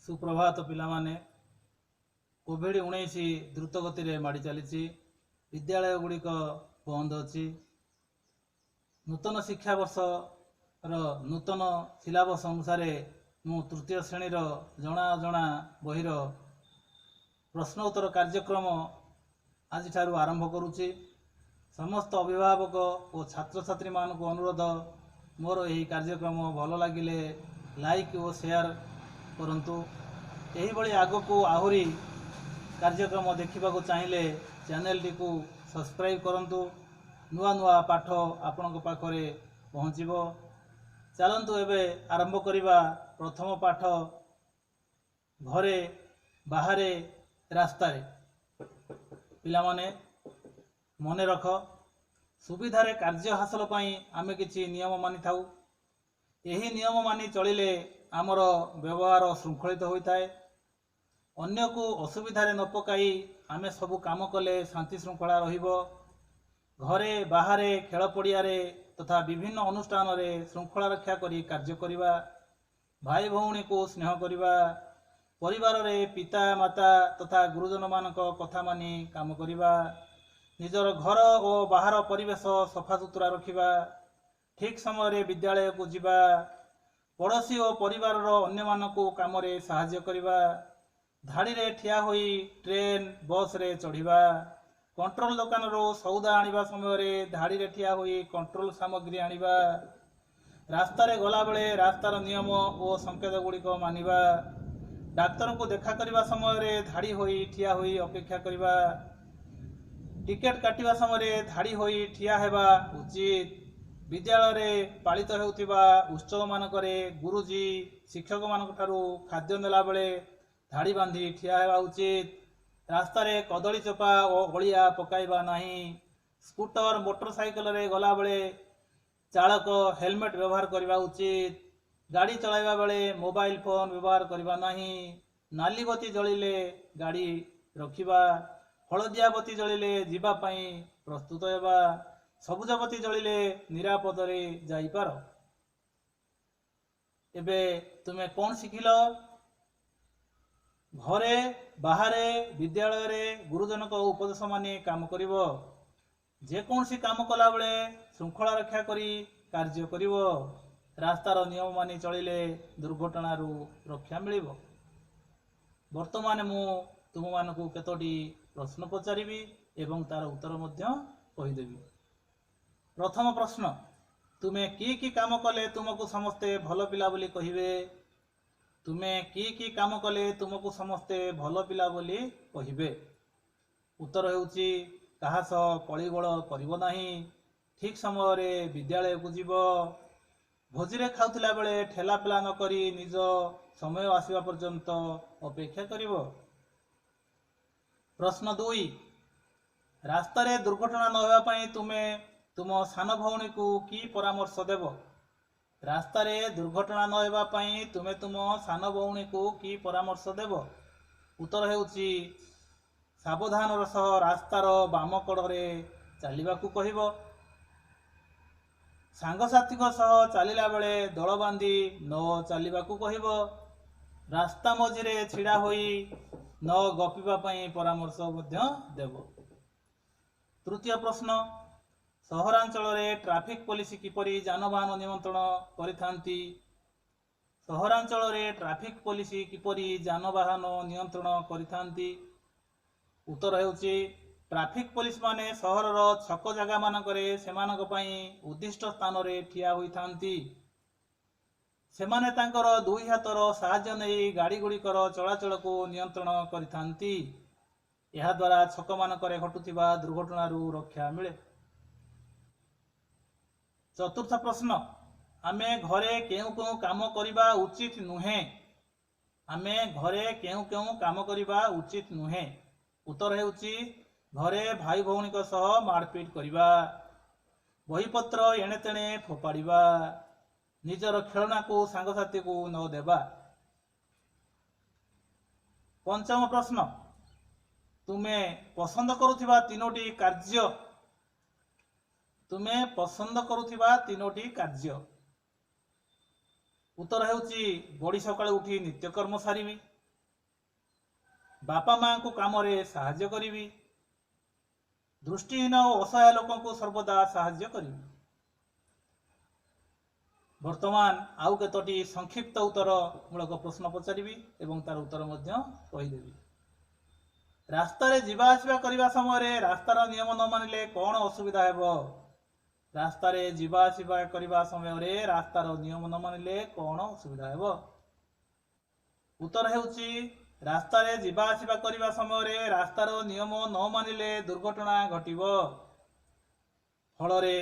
ସୁପ୍ରଭାତ ପିଲାମାନେ। କୋଭିଡ଼-19 ଦ୍ରୁତ ଗତିରେ ମାଡ଼ି ଚାଲିଛି। ବିଦ୍ୟାଳୟ ଗୁଡ଼ିକ ବନ୍ଦ ଅଛି। ନୂତନ ଶିକ୍ଷାବର୍ଷର ନୂତନ ସିଲାବସ୍ ଅନୁସାରେ ମୁଁ ତୃତୀୟ ଶ୍ରେଣୀର ଜଣା ଅଜଣା ବହିର ପ୍ରଶ୍ନ ଉତ୍ତର କାର୍ଯ୍ୟକ୍ରମ ଆଜିଠାରୁ ଆରମ୍ଭ କରୁଛି। ସମସ୍ତ ଅଭିଭାବକ ଓ ଛାତ୍ରଛାତ୍ରୀମାନଙ୍କୁ ଅନୁରୋଧ, ମୋର ଏହି କାର୍ଯ୍ୟକ୍ରମ ଭଲ ଲାଗିଲେ ଲାଇକ୍ ଓ ସେୟାର କରନ୍ତୁ। ଏହିଭଳି ଆଗକୁ ଆହୁରି କାର୍ଯ୍ୟକ୍ରମ ଦେଖିବାକୁ ଚାହିଁଲେ ଚ୍ୟାନେଲଟିକୁ ସବସ୍କ୍ରାଇବ୍ କରନ୍ତୁ। ନୂଆ ନୂଆ ପାଠ ଆପଣଙ୍କ ପାଖରେ ପହଞ୍ଚିବ। ଚାଲନ୍ତୁ, ଏବେ ଆରମ୍ଭ କରିବା ପ୍ରଥମ ପାଠ, ଘରେ, ବାହାରେ, ରାସ୍ତାରେ। ପିଲାମାନେ, ମନେ ରଖ, ସୁବିଧାରେ କାର୍ଯ୍ୟ ହାସଲ ପାଇଁ ଆମେ କିଛି ନିୟମ ମାନିଥାଉ। ଏହି ନିୟମ ମାନି ଚଳିଲେ ଆମର ବ୍ୟବହାର ଶୃଙ୍ଖଳିତ ହୋଇଥାଏ। ଅନ୍ୟକୁ ଅସୁବିଧାରେ ନ ପକାଇ ଆମେ ସବୁ କାମ କଲେ ଶାନ୍ତି ଶୃଙ୍ଖଳା ରହିବ। ଘରେ, ବାହାରେ, ଖେଳ ପଡ଼ିଆରେ ତଥା ବିଭିନ୍ନ ଅନୁଷ୍ଠାନରେ ଶୃଙ୍ଖଳା ରକ୍ଷା କରି କାର୍ଯ୍ୟ କରିବା। ଭାଇ ଭଉଣୀକୁ ସ୍ନେହ କରିବା। ପରିବାରରେ ପିତା ମାତା ତଥା ଗୁରୁଜନମାନଙ୍କ କଥା ମାନି କାମ କରିବା। ନିଜର ଘର ଓ ବାହାର ପରିବେଶ ସଫାସୁତୁରା ରଖିବା। ଠିକ୍ ସମୟରେ ବିଦ୍ୟାଳୟକୁ ଯିବା। ପଡ଼ୋଶୀ ଓ ପରିବାରର ଅନ୍ୟମାନଙ୍କୁ କାମରେ ସାହାଯ୍ୟ କରିବା। ଧାଡ଼ିରେ ଠିଆ ହୋଇ ଟ୍ରେନ୍, ବସ୍ରେ ଚଢ଼ିବା। କଣ୍ଟ୍ରୋଲ ଦୋକାନରୁ ସଉଦା ଆଣିବା ସମୟରେ ଧାଡ଼ିରେ ଠିଆ ହୋଇ କଣ୍ଟ୍ରୋଲ ସାମଗ୍ରୀ ଆଣିବା। ରାସ୍ତାରେ ଗଲାବେଳେ ରାସ୍ତାର ନିୟମ ଓ ସଂକେତ ଗୁଡ଼ିକ ମାନିବା। ଡାକ୍ତରଙ୍କୁ ଦେଖା କରିବା ସମୟରେ ଧାଡ଼ି ହୋଇ ଠିଆ ହୋଇ ଅପେକ୍ଷା କରିବା। ଟିକେଟ୍ କାଟିବା ସମୟରେ ଧାଡ଼ି ହୋଇ ଠିଆ ହେବା ଉଚିତ। ବିଦ୍ୟାଳୟରେ ପାଳିତ ହେଉଥିବା ଉତ୍ସବମାନଙ୍କରେ ଗୁରୁଜୀ ଶିକ୍ଷକମାନଙ୍କ ଠାରୁ ଖାଦ୍ୟ ନେଲାବେଳେ ଧାଡ଼ି ବାନ୍ଧି ଠିଆ ହେବା ଉଚିତ। ରାସ୍ତାରେ କଦଳୀ ଚୋପା ଓ ଅଳିଆ ପକାଇବା ନାହିଁ। ସ୍କୁଟର, ମୋଟର ସାଇକେଲରେ ଗଲାବେଳେ ଚାଳକ ହେଲମେଟ୍ ବ୍ୟବହାର କରିବା ଉଚିତ। ଗାଡ଼ି ଚଳାଇବା ବେଳେ ମୋବାଇଲ ଫୋନ୍ ବ୍ୟବହାର କରିବା ନାହିଁ। ନାଲି ବତି ଜଳିଲେ ଗାଡ଼ି ରଖିବା। ହଳଦିଆ ବତି ଜଳିଲେ ଯିବା ପାଇଁ ପ୍ରସ୍ତୁତ ହେବା। ସବୁଜ ବତି ଜଳିଲେ ନିରାପଦରେ ଯାଇପାର। ଏବେ ତୁମେ କ'ଣ ଶିଖିଲ? ଘରେ, ବାହାରେ, ବିଦ୍ୟାଳୟରେ ଗୁରୁଜନଙ୍କ ଉପଦେଶ ମାନି କାମ କରିବ। ଯେକୌଣସି କାମ କଲାବେଳେ ଶୃଙ୍ଖଳା ରକ୍ଷା କରି କାର୍ଯ୍ୟ କରିବ। ରାସ୍ତାର ନିୟମ ମାନି ଚଳିଲେ ଦୁର୍ଘଟଣାରୁ ରକ୍ଷା ମିଳିବ। ବର୍ତ୍ତମାନ ମୁଁ ତୁମମାନଙ୍କୁ କେତୋଟି ପ୍ରଶ୍ନ ପଚାରିବି ଏବଂ ତାର ଉତ୍ତର ମଧ୍ୟ କହିଦେବି। ପ୍ରଥମ ପ୍ରଶ୍ନ, ତୁମେ କି କି କାମ କଲେ ତୁମକୁ ସମସ୍ତେ ଭଲ ପିଲା ବୋଲି କହିବେ? ତୁମେ କି କି କାମ କଲେ ତୁମକୁ ସମସ୍ତେ ଭଲ ପିଲା ବୋଲି କହିବେ? ଉତ୍ତର ହେଉଛି, କାହା ସହ କଳିଗୋଳ କରିବ ନାହିଁ। ଠିକ୍ ସମୟରେ ବିଦ୍ୟାଳୟକୁ ଯିବ। ଭୋଜିରେ ଖାଉଥିଲା ବେଳେ ଠେଲାପେଲା ନ କରି ନିଜ ସମୟ ଆସିବା ପର୍ଯ୍ୟନ୍ତ ଅପେକ୍ଷା କରିବ। ପ୍ରଶ୍ନ 2, ରାସ୍ତାରେ ଦୁର୍ଘଟଣା ନ ହେବା ପାଇଁ ତୁମେ ତୁମ ସାନ ଭଉଣୀକୁ କି ପରାମର୍ଶ ଦେବ? ରାସ୍ତାରେ ଦୁର୍ଘଟଣା ନ ହେବା ପାଇଁ ତୁମେ ତୁମ ସାନ ଭଉଣୀକୁ କି ପରାମର୍ଶ ଦେବ? ଉତ୍ତର ହେଉଛି, ସାବଧାନର ସହ ରାସ୍ତାର ବାମ କଡ଼ରେ ଚାଲିବାକୁ କହିବ। ସାଙ୍ଗସାଥୀଙ୍କ ସହ ଚାଲିଲା ବେଳେ ଦଳ ବାନ୍ଧି ନ ଚାଲିବାକୁ କହିବ। ରାସ୍ତା ମଝିରେ ଛିଡ଼ା ହୋଇ ନ ଗପିବା ପାଇଁ ପରାମର୍ଶ ମଧ୍ୟ ଦେବ। ତୃତୀୟ ପ୍ରଶ୍ନ, ସହରାଞ୍ଚଳରେ ଟ୍ରାଫିକ୍ ପୋଲିସ କିପରି ଯାନବାହନ ନିୟନ୍ତ୍ରଣ କରିଥାନ୍ତି? ସହରାଞ୍ଚଳରେ ଟ୍ରାଫିକ୍ ପୋଲିସ କିପରି ଯାନବାହନ ନିୟନ୍ତ୍ରଣ କରିଥାନ୍ତି? ଉତ୍ତର ହେଉଛି, ଟ୍ରାଫିକ୍ ପୋଲିସମାନେ ସହରର ଛକ ଜାଗାମାନଙ୍କରେ ସେମାନଙ୍କ ପାଇଁ ଉଦ୍ଦିଷ୍ଟ ସ୍ଥାନରେ ଠିଆ ହୋଇଥାନ୍ତି। ସେମାନେ ତାଙ୍କର ଦୁଇ ହାତର ସାହାଯ୍ୟ ନେଇ ଗାଡ଼ିଗୁଡ଼ିକର ଚଳାଚଳକୁ ନିୟନ୍ତ୍ରଣ କରିଥାନ୍ତି। ଏହାଦ୍ୱାରା ଛକମାନଙ୍କରେ ଘଟୁଥିବା ଦୁର୍ଘଟଣାରୁ ରକ୍ଷା ମିଳେ। ଚତୁର୍ଥ ପ୍ରଶ୍ନ, ଆମେ ଘରେ କେଉଁ କେଉଁ କାମ କରିବା ଉଚିତ ନୁହେଁ? ଆମେ ଘରେ କେଉଁ କେଉଁ କାମ କରିବା ଉଚିତ ନୁହେଁ? ଉତ୍ତର ହେଉଛି, ଘରେ ଭାଇ ଭଉଣୀଙ୍କ ସହ ମାଡ଼ପିଟ କରିବା, ବହିପତ୍ର ଏଣେ ତେଣେ ଫୋପାଡ଼ିବା, ନିଜର ଖେଳଣାକୁ ସାଙ୍ଗସାଥିକୁ ନ ଦେବା। ପଞ୍ଚମ ପ୍ରଶ୍ନ, ତୁମେ ପସନ୍ଦ କରୁଥିବା ତିନୋଟି କାର୍ଯ୍ୟ। ତୁମେ ପସନ୍ଦ କରୁଥିବା ତିନୋଟି କାର୍ଯ୍ୟ। ଉତ୍ତର ହେଉଛି, ବଡ଼ି ସକାଳୁ ଉଠି ନିତ୍ୟକର୍ମ ସାରିବି। ବାପା ମାଆଙ୍କୁ କାମରେ ସାହାଯ୍ୟ କରିବି। ଦୃଷ୍ଟିହୀନ ଓ ଅସହାୟ ଲୋକଙ୍କୁ ସର୍ବଦା ସାହାଯ୍ୟ କରିବି। ବର୍ତ୍ତମାନ ଆଉ କେତୋଟି ସଂକ୍ଷିପ୍ତ ଉତ୍ତର ମୂଳକ ପ୍ରଶ୍ନ ପଚାରିବି ଏବଂ ତାର ଉତ୍ତର ମଧ୍ୟ କହିଦେବି। ରାସ୍ତାରେ ଯିବା ଆସିବା କରିବା ସମୟରେ ରାସ୍ତାର ନିୟମ ନ ମାନିଲେ କ'ଣ ଅସୁବିଧା ହେବ? ରାସ୍ତାରେ ଯିବା ଆସିବା କରିବା ସମୟରେ ରାସ୍ତାର ନିୟମ ନ ମାନିଲେ କ'ଣ ଅସୁବିଧା ହେବ? ଉତ୍ତର ହେଉଛି, ରାସ୍ତାରେ ଯିବା ଆସିବା କରିବା ସମୟରେ ରାସ୍ତାର ନିୟମ ନ ମାନିଲେ ଦୁର୍ଘଟଣା ଘଟିବ। ଫଳରେ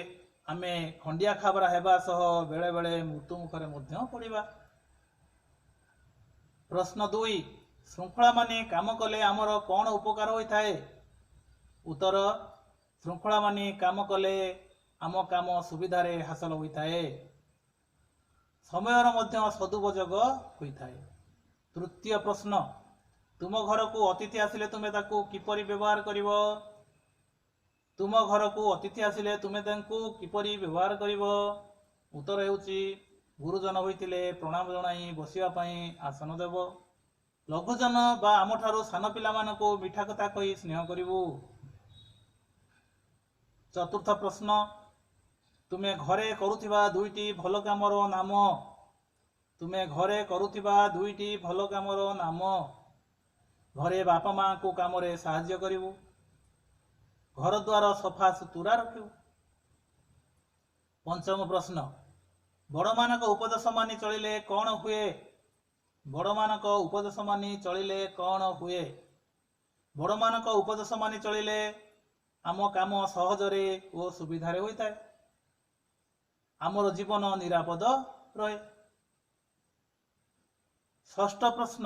ଆମେ ଖଣ୍ଡିଆ ଖାବରା ହେବା ସହ ବେଳେବେଳେ ମୃତ୍ୟୁ ମୁଖରେ ମଧ୍ୟ ପଡ଼ିବା। ପ୍ରଶ୍ନ 2, ଶୃଙ୍ଖଳା ମାନି କାମ କଲେ ଆମର କ'ଣ ଉପକାର ହୋଇଥାଏ? ଉତ୍ତର, ଶୃଙ୍ଖଳା ମାନି କାମ କଲେ ଆମ କାମ ସୁବିଧାରେ ହାସଲ ହୋଇଥାଏ, ସମୟର ମଧ୍ୟ ସଦୁପଯୋଗ ହୋଇଥାଏ। ତୃତୀୟ ପ୍ରଶ୍ନ, ତୁମ ଘରକୁ ଅତିଥି ଆସିଲେ ତୁମେ ତାକୁ କିପରି ବ୍ୟବହାର କରିବ? ତୁମ ଘରକୁ ଅତିଥି ଆସିଲେ ତୁମେ ତାଙ୍କୁ କିପରି ବ୍ୟବହାର କରିବ? ଉତ୍ତର ହେଉଛି, ଗୁରୁଜନ ହୋଇଥିଲେ ପ୍ରଣାମ ଜଣାଇ ବସିବା ପାଇଁ ଆସନ ଦେବ। ଲଘୁଜନ ବା ଆମଠାରୁ ସାନ ପିଲାମାନଙ୍କୁ ମିଠା କଥା କହି ସ୍ନେହ କରିବୁ। ଚତୁର୍ଥ ପ୍ରଶ୍ନ, ତୁମେ ଘରେ କରୁଥିବା ଦୁଇଟି ଭଲ କାମର ନାମ। ତୁମେ ଘରେ କରୁଥିବା ଦୁଇଟି ଭଲ କାମର ନାମ। ଘରେ ବାପା ମାଆଙ୍କୁ କାମରେ ସାହାଯ୍ୟ କରିବୁ। ଘର ଦ୍ୱାର ସଫା ସୁତୁରା ରଖିବୁ। ପଞ୍ଚମ ପ୍ରଶ୍ନ, ବଡ଼ମାନଙ୍କ ଉପଦେଶ ମାନି ଚଳିଲେ କ'ଣ ହୁଏ? ବଡ଼ମାନଙ୍କ ଉପଦେଶ ମାନି ଚଳିଲେ କ'ଣ ହୁଏ? ବଡ଼ମାନଙ୍କ ଉପଦେଶ ମାନି ଚଳିଲେ ଆମ କାମ ସହଜରେ ଓ ସୁବିଧାରେ ହୋଇଥାଏ, ଆମର ଜୀବନ ନିରାପଦ ରହେ। ଷଷ୍ଠ ପ୍ରଶ୍ନ,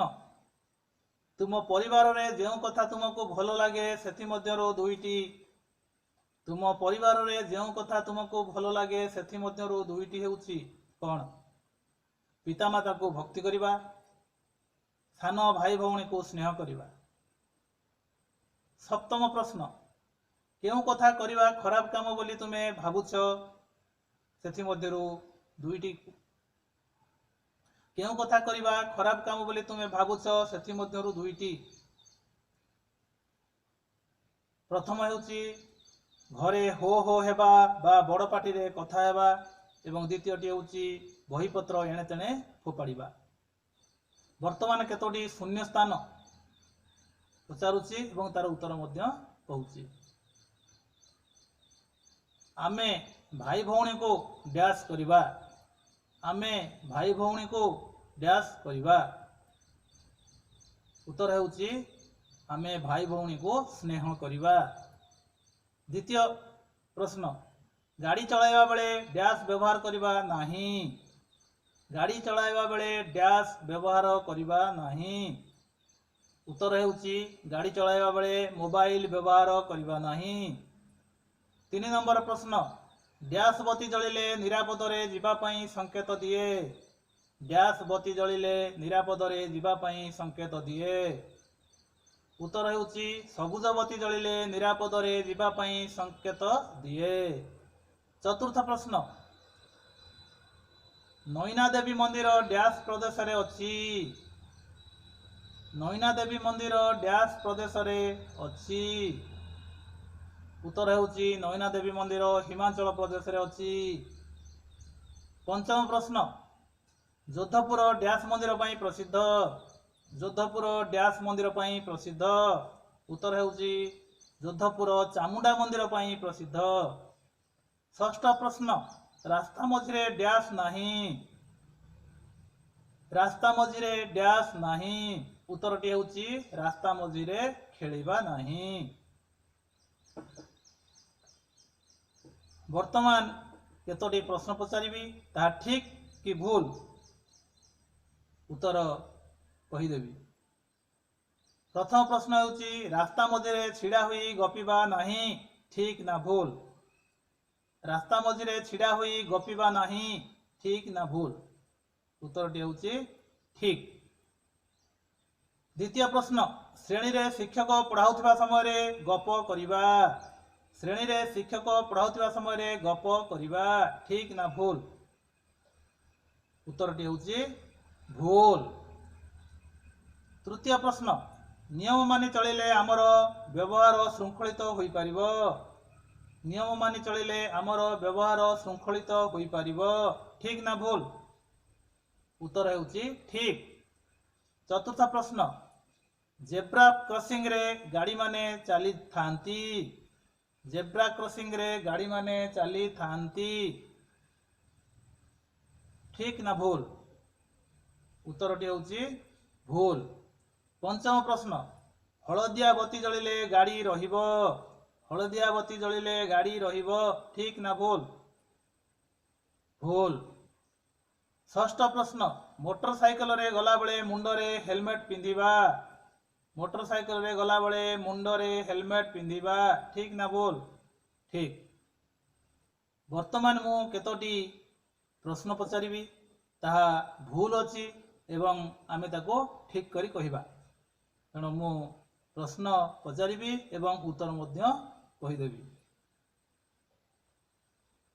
ତୁମ ପରିବାରରେ ଯେଉଁ କଥା ତୁମକୁ ଭଲ ଲାଗେ ସେଥିମଧ୍ୟରୁ ଦୁଇଟି। ତୁମ ପରିବାରରେ ଯେଉଁ କଥା ତୁମକୁ ଭଲ ଲାଗେ ସେଥିମଧ୍ୟରୁ ଦୁଇଟି ହେଉଛି କ'ଣ? ପିତାମାତାକୁ ଭକ୍ତି କରିବା, ସାନ ଭାଇ ଭଉଣୀକୁ ସ୍ନେହ କରିବା। ସପ୍ତମ ପ୍ରଶ୍ନ, କେଉଁ କଥା କରିବା ଖରାପ କାମ ବୋଲି ତୁମେ ଭାବୁଛ? ସେଥିମଧ୍ୟରୁ ଦୁଇଟି। କେଉଁ କଥା କରିବା ଖରାପ କାମ ବୋଲି ତୁମେ ଭାବୁଛ? ସେଥିମଧ୍ୟରୁ ଦୁଇଟି। ପ୍ରଥମ ହେଉଛି ଘରେ ହୋ ହୋ ହେବା ବା ବଡ଼ ପାଟିରେ କଥା ହେବା, ଏବଂ ଦ୍ୱିତୀୟଟି ହେଉଛି ବହିପତ୍ର ଏଣେ ତେଣେ ଫୋପାଡ଼ିବା। ବର୍ତ୍ତମାନ କେତୋଟି ଶୂନ୍ୟ ସ୍ଥାନ ପଚାରୁଛି ଏବଂ ତାର ଉତ୍ତର ମଧ୍ୟ କହୁଛି। ଆମେ ଭାଇ ଭଉଣୀକୁ ଡ୍ୟାସ୍ କରିବା। ଆମେ ଭାଇ ଭଉଣୀକୁ ଡ୍ୟାସ୍ କରିବା। ଉତ୍ତର ହେଉଛି, ଆମେ ଭାଇ ଭଉଣୀକୁ ସ୍ନେହ କରିବା। ଦ୍ୱିତୀୟ ପ୍ରଶ୍ନ, ଗାଡ଼ି ଚଳାଇବା ବେଳେ ଡ୍ୟାସ୍ ବ୍ୟବହାର କରିବା ନାହିଁ। ଗାଡ଼ି ଚଳାଇବା ବେଳେ ଡ୍ୟାସ୍ ବ୍ୟବହାର କରିବା ନାହିଁ। ଉତ୍ତର ହେଉଛି, ଗାଡ଼ି ଚଳାଇବା ବେଳେ ମୋବାଇଲ ବ୍ୟବହାର କରିବା ନାହିଁ। 3 ନମ୍ବର ପ୍ରଶ୍ନ, ଡ୍ୟାସ୍ ବତି ଜଳିଲେ ନିରାପଦରେ ଯିବା ପାଇଁ ସଂକେତ ଦିଏ। ଡ୍ୟାସ୍ ବତି ଜଳିଲେ ନିରାପଦରେ ଯିବା ପାଇଁ ସଂକେତ ଦିଏ। ଉତ୍ତର ହେଉଛି, ସବୁଜ ବତି ଜଳିଲେ ନିରାପଦରେ ଯିବା ପାଇଁ ସଂକେତ ଦିଏ। ଚତୁର୍ଥ ପ୍ରଶ୍ନ, ନୈନା ଦେବୀ ମନ୍ଦିର ଡ୍ୟାସ୍ ପ୍ରଦେଶରେ ଅଛି। ନୈନା ଦେବୀ ମନ୍ଦିର ଡ୍ୟାସ୍ ପ୍ରଦେଶରେ ଅଛି। ଉତ୍ତର ହେଉଛି, ନୈନା ଦେବୀ ମନ୍ଦିର ହିମାଚଳ ପ୍ରଦେଶରେ ଅଛି। ପଞ୍ଚମ ପ୍ରଶ୍ନ, ଯୋଧପୁର ଡ୍ୟାସ୍ ମନ୍ଦିର ପାଇଁ ପ୍ରସିଦ୍ଧ। ଯୋଧପୁର ଡ୍ୟାସ୍ ମନ୍ଦିର ପାଇଁ ପ୍ରସିଦ୍ଧ। ଉତ୍ତର ହେଉଛି, ଯୋଧପୁର ଚାମୁଣ୍ଡା ମନ୍ଦିର ପାଇଁ ପ୍ରସିଦ୍ଧ। ଷଷ୍ଠ ପ୍ରଶ୍ନ, ରାସ୍ତା ମଝିରେ ଡ୍ୟାସ୍ ନାହିଁ। ରାସ୍ତା ମଝିରେ ଡ୍ୟାସ୍ ନାହିଁ। ଉତ୍ତରଟି ହେଉଛି, ରାସ୍ତା ମଝିରେ ଖେଳିବା ନାହିଁ। ବର୍ତ୍ତମାନ କେତୋଟି ପ୍ରଶ୍ନ ପଚାରିବି, ତାହା ଠିକ୍ କି ଭୁଲ ଉତ୍ତର କହିଦେବି। ପ୍ରଥମ ପ୍ରଶ୍ନ ହେଉଛି, ରାସ୍ତା ମଝିରେ ଛିଡ଼ା ହୋଇ ଗପିବା ନାହିଁ, ଠିକ୍ ନା ଭୁଲ? ରାସ୍ତା ମଝିରେ ଛିଡ଼ା ହୋଇ ଗପିବା ନାହିଁ, ଠିକ୍ ନା ଭୁଲ? ଉତ୍ତରଟି ହେଉଛି ଠିକ୍। ଦ୍ୱିତୀୟ ପ୍ରଶ୍ନ, ଶ୍ରେଣୀରେ ଶିକ୍ଷକ ପଢ଼ାଉଥିବା ସମୟରେ ଗପ କରିବା। ଶ୍ରେଣୀରେ ଶିକ୍ଷକ ପଢ଼ାଉଥିବା ସମୟରେ ଗପ କରିବା, ଠିକ୍ ନା ଭୁଲ? ଉତ୍ତରଟି ହେଉଛି ଭୁଲ। ତୃତୀୟ ପ୍ରଶ୍ନ, ନିୟମ ମାନି ଚଳିଲେ ଆମର ବ୍ୟବହାର ଶୃଙ୍ଖଳିତ ହୋଇପାରିବ। ନିୟମ ମାନି ଚଳିଲେ ଆମର ବ୍ୟବହାର ଶୃଙ୍ଖଳିତ ହୋଇପାରିବ। ଠିକ୍ ନା ଭୁଲ? ଉତ୍ତର ହେଉଛି ଠିକ୍। ଚତୁର୍ଥ ପ୍ରଶ୍ନ, ଜେବ୍ରା କ୍ରସିଂରେ ଗାଡ଼ିମାନେ ଚାଲିଥାନ୍ତି। ଜେବ୍ରା କ୍ରସିଂରେ ଗାଡ଼ିମାନେ ଚାଲିଥାନ୍ତି। ଠିକ୍ ନା ଭୁଲ? ଉତ୍ତରଟି ହେଉଛି ଭୁଲ। ପଞ୍ଚମ ପ୍ରଶ୍ନ, ହଳଦିଆ ବତି ଜଳିଲେ ଗାଡ଼ି ରହିବ। ହଳଦିଆ ବତି ଜଳିଲେ ଗାଡ଼ି ରହିବ। ଠିକ୍ ନା ଭୁଲ? ଭୁଲ। ଷଷ୍ଠ ପ୍ରଶ୍ନ, ମୋଟର ସାଇକେଲରେ ଗଲାବେଳେ ମୁଣ୍ଡରେ ହେଲମେଟ ପିନ୍ଧିବା। ମୋଟର ସାଇକେଲରେ ଗଲାବେଳେ ମୁଣ୍ଡରେ ହେଲମେଟ ପିନ୍ଧିବା। ଠିକ୍ ନା ଭୁଲ? ଠିକ୍। ବର୍ତ୍ତମାନ ମୁଁ କେତୋଟି ପ୍ରଶ୍ନ ପଚାରିବି, ତାହା ଭୁଲ ଅଛି ଏବଂ ଆମେ ତାକୁ ଠିକ୍ କରି କହିବା। ତେଣୁ ମୁଁ ପ୍ରଶ୍ନ ପଚାରିବି ଏବଂ ଉତ୍ତର ମଧ୍ୟ କହିଦେବି।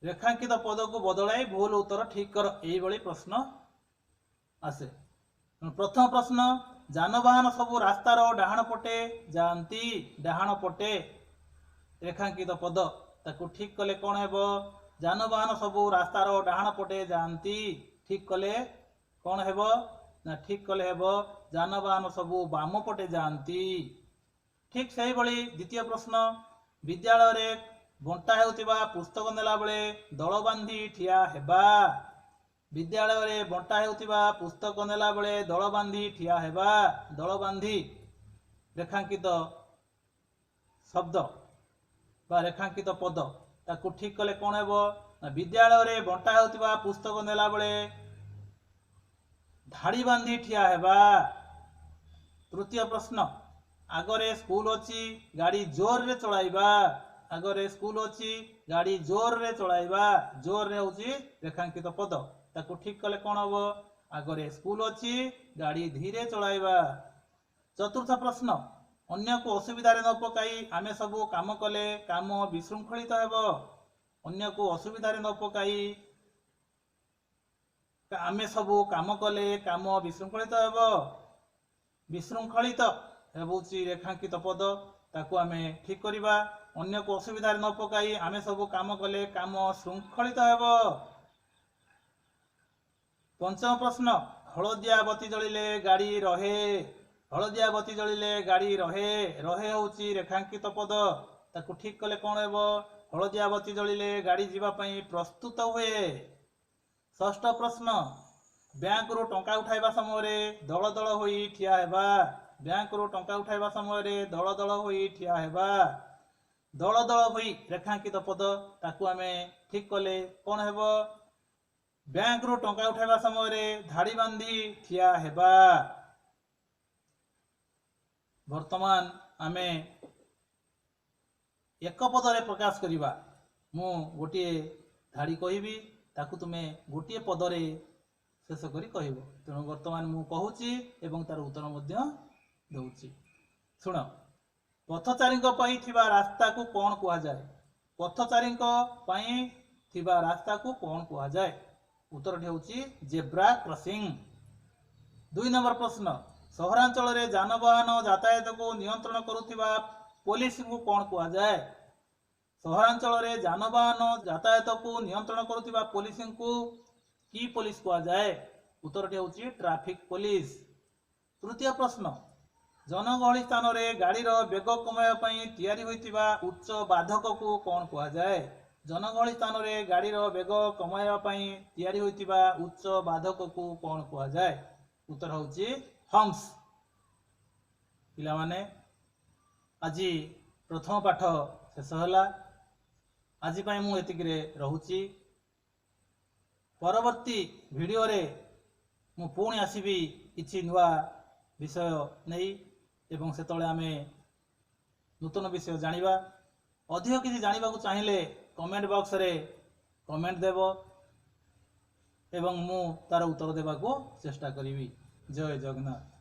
ରେଖାଙ୍କିତ ପଦକୁ ବଦଳାଇ ଭୁଲ ଉତ୍ତର ଠିକ୍ କର, ଏଇଭଳି ପ୍ରଶ୍ନ ଆସେ। ପ୍ରଥମ ପ୍ରଶ୍ନ, ଯାନବାହନ ସବୁ ରାସ୍ତାର ଡାହାଣ ପଟେ ଯାଆନ୍ତି। ଡାହାଣ ପଟେ ରେଖାଙ୍କିତ ପଦ, ତାକୁ ଠିକ୍ କଲେ କ'ଣ ହେବ? ଯାନବାହନ ସବୁ ରାସ୍ତାର ଡାହାଣ ପଟେ ଯାଆନ୍ତି। ଠିକ୍ କଲେ କ'ଣ ହେବ? ନା ଠିକ୍ କଲେ ହେବ ଯାନବାହନ ସବୁ ବାମ ପଟେ ଯାଆନ୍ତି। ଠିକ୍ ସେହିଭଳି ଦ୍ୱିତୀୟ ପ୍ରଶ୍ନ, ବିଦ୍ୟାଳୟରେ ବଣ୍ଟା ହେଉଥିବା ପୁସ୍ତକ ନେଲାବେଳେ ଦଳ ବାନ୍ଧି ଠିଆ ହେବା। ବିଦ୍ୟାଳୟରେ ବଣ୍ଟା ହେଉଥିବା ପୁସ୍ତକ ନେଲାବେଳେ ଦଳ ବାନ୍ଧି ଠିଆ ହେବା। ଦଳ ବାନ୍ଧି ରେଖାଙ୍କିତ ଶବ୍ଦ ବା ରେଖାଙ୍କିତ ପଦ, ତାକୁ ଠିକ୍ କଲେ କ'ଣ ହେବ? ନା ବିଦ୍ୟାଳୟରେ ବଣ୍ଟା ହେଉଥିବା ପୁସ୍ତକ ନେଲାବେଳେ ଧାଡ଼ି ବାନ୍ଧି ଠିଆ ହେବା। ତୃତୀୟ ପ୍ରଶ୍ନ, ଆଗରେ ସ୍କୁଲ ଅଛି ଗାଡ଼ି ଜୋରରେ ଚଳାଇବା। ଆଗରେ ସ୍କୁଲ ଅଛି ଗାଡ଼ି ଜୋରରେ ଚଳାଇବା। ଜୋରରେ ହେଉଛି ରେଖାଙ୍କିତ ପଦ, ତାକୁ ଠିକ୍ କଲେ କ'ଣ ହେବ? ଆଗରେ ସ୍କୁଲ ଅଛି ଗାଡ଼ି ଧୀରେ ଚଳାଇବା। ଚତୁର୍ଥ ପ୍ରଶ୍ନ, ଅନ୍ୟକୁ ଅସୁବିଧାରେ ନ ପକାଇ ଆମେ ସବୁ କାମ କଲେ କାମ ବିଶୃଙ୍ଖଳିତ ହେବ। ଅନ୍ୟକୁ ଅସୁବିଧାରେ ନ ପକାଇ ଆମେ ସବୁ କାମ କଲେ କାମ ବିଶୃଙ୍ଖଳିତ ହେବ। ବିଶୃଙ୍ଖଳିତ ହେଉଛି ରେଖାଙ୍କିତ ପଦ, ତାକୁ ଆମେ ଠିକ୍ କରିବା। ଅନ୍ୟକୁ ଅସୁବିଧାରେ ନ ପକାଇ ଆମେ ସବୁ କାମ କଲେ କାମ ଶୃଙ୍ଖଳିତ ହେବ। ପଞ୍ଚମ ପ୍ରଶ୍ନ, ହଳଦିଆ ବତି ଜଳିଲେ ଗାଡ଼ି ରହେ। ହଳଦିଆ ବତି ଜଳିଲେ ଗାଡ଼ି ରହେ। ରହେ ହେଉଛି ରେଖାଙ୍କିତ ପଦ, ତାକୁ ଠିକ୍ କଲେ କ'ଣ ହେବ? ହଳଦିଆ ବତି ଜଳିଲେ ଗାଡ଼ି ଯିବା ପାଇଁ ପ୍ରସ୍ତୁତ ହୁଏ। ଷଷ୍ଠ ପ୍ରଶ୍ନ, ବ୍ୟାଙ୍କରୁ ଟଙ୍କା ଉଠାଇବା ସମୟରେ ଦଳ ଦଳ ହୋଇ ଠିଆ ହେବା। ବ୍ୟାଙ୍କରୁ ଟଙ୍କା ଉଠାଇବା ସମୟରେ ଦଳ ଦଳ ହୋଇ ଠିଆ ହେବା। ଦଳ ଦଳ ହୋଇ ରେଖାଙ୍କିତ ପଦ, ତାକୁ ଆମେ ଠିକ୍ କଲେ କ'ଣ ହେବ? ବ୍ୟାଙ୍କରୁ ଟଙ୍କା ଉଠାଇବା ସମୟରେ ଧାଡ଼ି ବାନ୍ଧି ଠିଆ ହେବା। ବର୍ତ୍ତମାନ ଆମେ ଏକ ପଦରେ ପ୍ରକାଶ କରିବା। ମୁଁ ଗୋଟିଏ ଧାଡ଼ି କହିବି, ତାକୁ ତୁମେ ଗୋଟିଏ ପଦରେ ଶେଷ କରି କହିବ। ତେଣୁ ବର୍ତ୍ତମାନ ମୁଁ କହୁଛି ଏବଂ ତାର ଉତ୍ତର ମଧ୍ୟ ଦେଉଛି। ଶୁଣ, ପଥଚାରୀଙ୍କ ପାଇଁ ଥିବା ରାସ୍ତାକୁ କ'ଣ କୁହାଯାଏ? ପଥଚାରୀଙ୍କ ପାଇଁ ଥିବା ରାସ୍ତାକୁ କ'ଣ କୁହାଯାଏ? ଉତ୍ତରଟି ହେଉଛି ଜେବ୍ରା କ୍ରସିଂ। 2 ନମ୍ବର ପ୍ରଶ୍ନ, ସହରାଞ୍ଚଳରେ ଯାନବାହନ ଯାତାୟାତକୁ ନିୟନ୍ତ୍ରଣ କରୁଥିବା ପୋଲିସଙ୍କୁ କ'ଣ କୁହାଯାଏ? ସହରାଞ୍ଚଳରେ ଯାନବାହନ ଯାତାୟାତକୁ ନିୟନ୍ତ୍ରଣ କରୁଥିବା ପୋଲିସଙ୍କୁ କି ପୋଲିସ କୁହାଯାଏ? ଉତ୍ତରଟି ହେଉଛି ଟ୍ରାଫିକ ପୋଲିସ। ତୃତୀୟ ପ୍ରଶ୍ନ, ଜନଗହଳି ସ୍ଥାନରେ ଗାଡ଼ିର ବେଗ କମାଇବା ପାଇଁ ତିଆରି ହୋଇଥିବା ଉଚ୍ଚ ବାଧକକୁ କ'ଣ କୁହାଯାଏ? ଜନଗହଳି ସ୍ଥାନରେ ଗାଡ଼ିର ବେଗ କମାଇବା ପାଇଁ ତିଆରି ହୋଇଥିବା ଉଚ୍ଚ ବାଧକକୁ କ'ଣ କୁହାଯାଏ? ଉତ୍ତର ହେଉଛି ହମ୍ପସ। ପିଲାମାନେ, ଆଜି ପ୍ରଥମ ପାଠ ଶେଷ ହେଲା। ଆଜି ପାଇଁ ମୁଁ ଏତିକିରେ ରହୁଛି। ପରବର୍ତ୍ତୀ ଭିଡ଼ିଓରେ ମୁଁ ପୁଣି ଆସିବି କିଛି ନୂଆ ବିଷୟ ନେଇ ଏବଂ ସେତେବେଳେ ଆମେ ନୂତନ ବିଷୟ ଜାଣିବା। ଅଧିକ କିଛି ଜାଣିବାକୁ ଚାହିଁଲେ କମେଣ୍ଟ ବକ୍ସରେ କମେଣ୍ଟ ଦେବ ଏବଂ ମୁଁ ତାର ଉତ୍ତର ଦେବାକୁ ଚେଷ୍ଟା କରିବି। ଜୟ ଜଗନ୍ନାଥ।